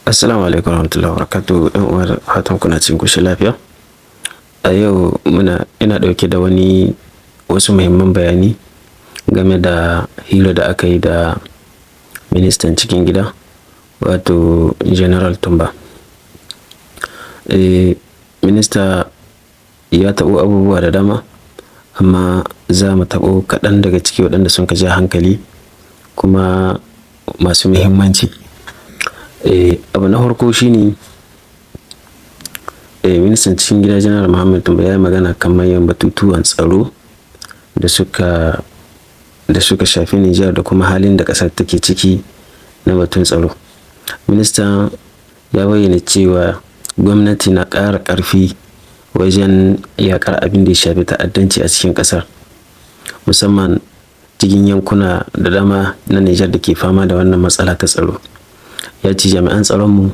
Assalamu alaikum warahmatullahi wabarakatuh. ‘Yan uwa, fatan kuna cikin ƙoshin lafiya. A yau ina ɗauke da wasu muhimman bayani game da hira da aka yi da ministan cikin gida, wato General Tumba. Minista ya taɓo abubuwa da dama, amma za mu taɓo kaɗan daga ciki waɗanda sun ka ja hankali kuma masu muhimmanci. Abu na farko shine ministan cikin gida Janar Muhammad Tumba ya yi magana kan manyan batutuwan tsaro da suka shafi Nijar da kuma halin da ƙasar take ciki na batun tsaro. Ministan ya bayyana cewa gwamnati na ƙara ƙarfi wajen yaƙar abin da ya shafi ta'addanci a cikin ƙasar, musamman cikin yankuna da dama na Nijar da ke fama da wannan matsala ta tsaro. Ya ce jami'an tsaronmu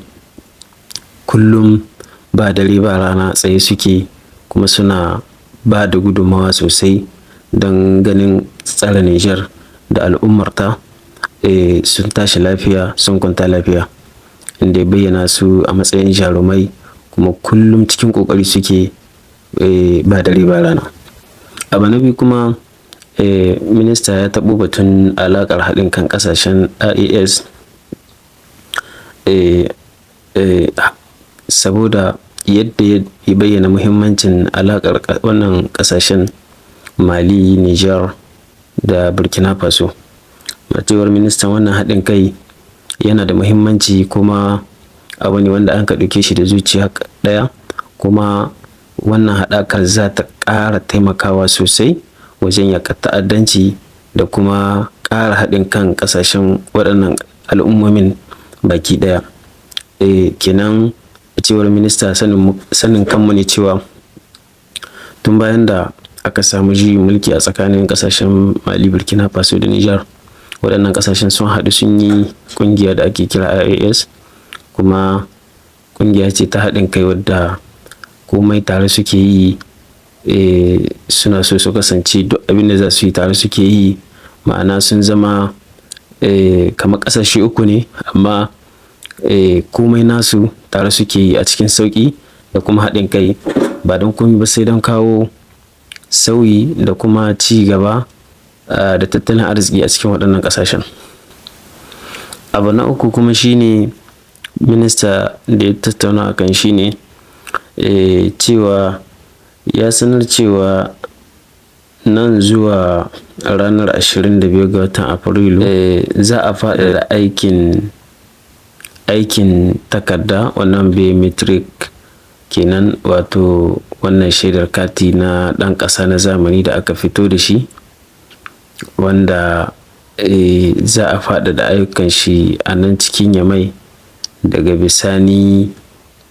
kullum ba dare ba rana tsaye suke, kuma suna ba da gudummawa sosai don ganin tsare Nijar da al'ummarta sun tashi lafiya, sun kwanta lafiya, inda ya bayyana su a matsayin jarumai kuma kullum cikin ƙoƙari suke ba dare ba rana. Abu na biyu kuma, minista ya taɓo batun alaƙar haɗin kan ƙasashen IAS, saboda yadda ya bayyana muhimmancin alaƙar wannan ƙasashen Mali, Nijar da Burkina Faso. A cewar ministan, wannan haɗin kai yana da muhimmanci kuma abu ne wanda an ka ɗauke shi da zuciya ɗaya, kuma wannan haɗakar za ta ƙara taimakawa sosai wajen yaƙar ta'addanci da kuma ƙara haɗin kan ƙasashen waɗannan al'ummomin baki ɗaya. Kenan a cewar minista, sanin kanmu ne cewa tun bayan da aka samu juyin mulki a tsakanin ƙasashen Mali, Burkina Faso da Nijar, waɗannan ƙasashen sun haɗu sun yi ƙungiya da ake kira IAS, kuma ƙungiya ce ta haɗin kai wadda komai tare suke yi. Suna so su kasance duk abin da za su yi tare suke yi, ma'ana sun zama kamar ƙasashe uku ne, amma komai nasu tare suke yi a cikin sauƙi da kuma haɗin kai, ba don komai ba sai don kawo sauyi da kuma ci gaba da tattalin arziki a cikin waɗannan ƙasashen. Abu na uku kuma shine minista da ya tattauna akan shine cewa ya sanar cewa nan zuwa ranar 25 ga watan Afrilu za a faɗaɗa aikin takarda wannan biometric kenan, wato wannan shaidar kati na ɗan ƙasa na zamani da aka fito da shi, wanda za a faɗaɗa ayyukan shi a nan cikin Yamai, daga bisani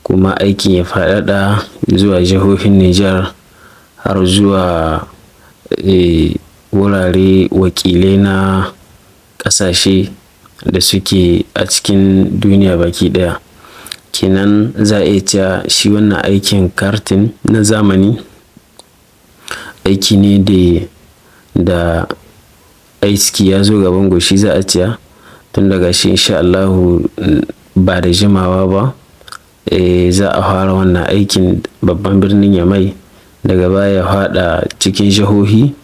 kuma aikin ya faɗaɗa zuwa jihohin Nijar har zuwa wurare wakilai na ƙasashe da suke a cikin duniya baki ɗaya. Kenan za a iya cewa shi wannan aikin kartin na zamani aiki ne da aiki ya zo gaban goshi, za a cewa, tun daga shi insha Allahu ba da jimawa ba za a fara wannan aikin babban birnin Yamai, daga baya ya faɗa cikin jihohi,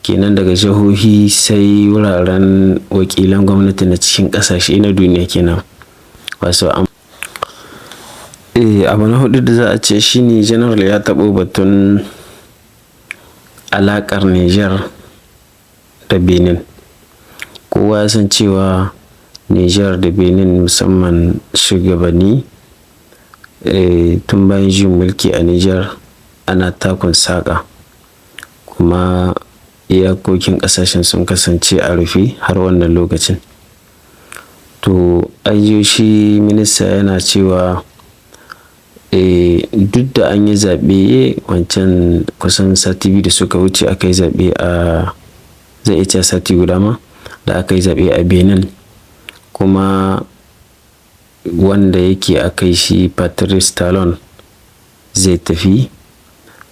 kenan daga jihohi sai wuraren wakilan gwamnati na cikin ƙasashe na duniya kenan. Wasu abu na hudu da za a ce shine General ya taɓo batun alaƙar Nijar da Benin. Kowa ya san cewa Nijar da Benin, musamman shugabanni, tun bayan juyin mulki a Nijar ana takun saƙa, kuma iyakokin ƙasashen sun kasance a rufe har wannan lokacin. To, shi minista yana cewa duk da an yi zaɓe wancan kusan sati 2 da suka wuce, aka yi zaɓe a, zai iya cewa sati guda ma da aka yi zaɓe a Benin, kuma wanda yake a kai shi Patrice Talon zai tafi,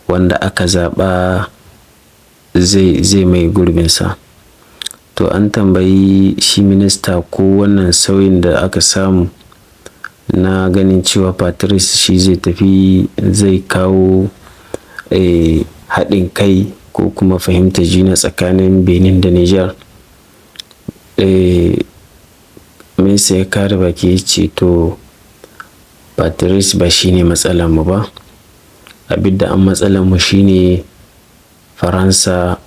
wanda aka zaɓa zai mai gurbinsa. To, an tambayi shi minista ko wannan sauyin da aka samu na ganin cewa Patrice shi zai tafi zai kawo haɗin kai ko kuma fahimtar juna tsakanin Benin da Niger. Minista ya kare baki ya ce to Patrice ba shine matsalar mu ba. Abin da an matsalar mu shine Faransa,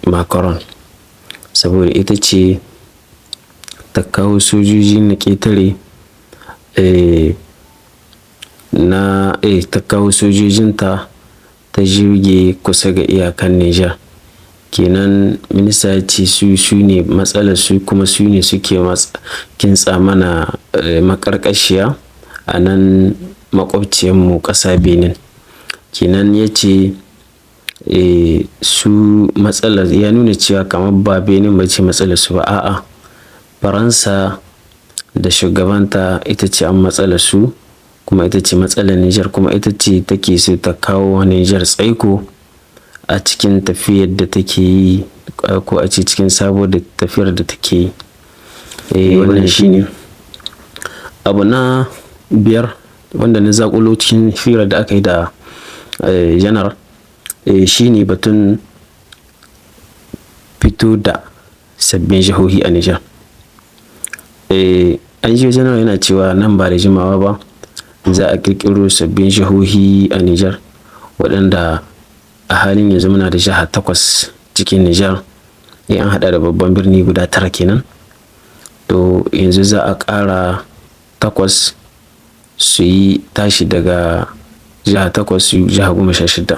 Macron. Saboda ita ce ta kawo sojoji na ƙetare, na ta kawo sojojinta ta jirge kusa ga iyakan Niger. Kenan minista ya ce su ne matsalar su, kuma su ne suke kintsa mana maƙarƙashiya a nan maƙwabciyarmu ƙasa Benin. Kenan ya ce su matsalar, ya nuna cewa kamar ba Benin ba ce matsalar su ba, a'a, Faransa da shugabanta ita ce an matsalar su, kuma ita ce matsalar Niger, kuma ita ce take so ta kawo Niger tsaiko a cikin tafiyar da take yi, ko a ce cikin sabuwar tafiyar da take yi. Wannan shine abu na biyar wanda na zaƙulo cikin firar da aka yi da janar, shine batun fito da sabbin jihohi a Niger. An ji janar yana cewa nan ba da jimawa ba za a ƙirƙiro sabbin jihohi a Niger, waɗanda a halin yanzu muna da jiha takwas cikin Niger, in an haɗa da babban birni guda tara kenan. To yanzu za a ƙara takwas su yi tashi daga jiha takwas su jiha 16.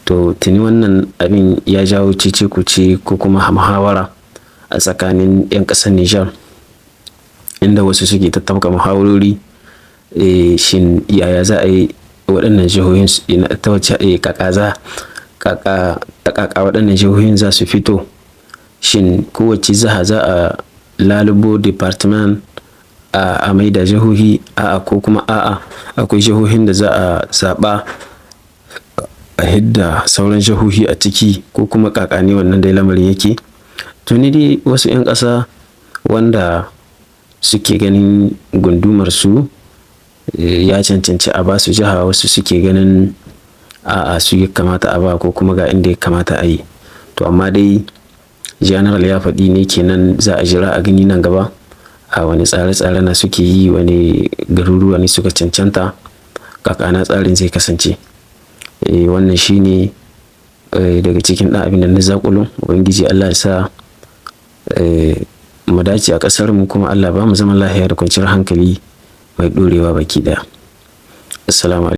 To tuni wannan abin ya jawo cece-kuce ko kuma muhawara a tsakanin 'yan ƙasar Niger, inda wasu suke ta tafka muhawarori, shin yaya za a yi waɗannan jihohin, ta wace kaka za kaka ta kaka waɗannan jihohin za su fito? Shin kowace jiha za a lalubo département a maida jihohi, a'a, ko kuma a'a, akwai jihohin da za a zaɓa a hidda sauran jihohi a ciki, ko kuma kaka ne wannan dai lamarin yake? Tuni dai wasu 'yan ƙasa wanda suke ganin gundumar su ya cancanci a ba su jiha, wasu suke ganin a'a, su ya kamata a ba, ko kuma ga inda ya kamata a yi. To amma dai general ya faɗi ne, kenan za a jira a gani nan gaba a wani tsare-tsare na suke yi, wani garuruwa ne suka cancanta, kakana tsarin zai kasance. Wannan shine daga cikin ɗan abin da na zaƙulo. Ubangiji Allah ya sa mu dace a ƙasar mu, kuma Allah ba mu zaman lafiya da kwanciyar hankali mai ɗorewa baki ɗaya. Assalamu.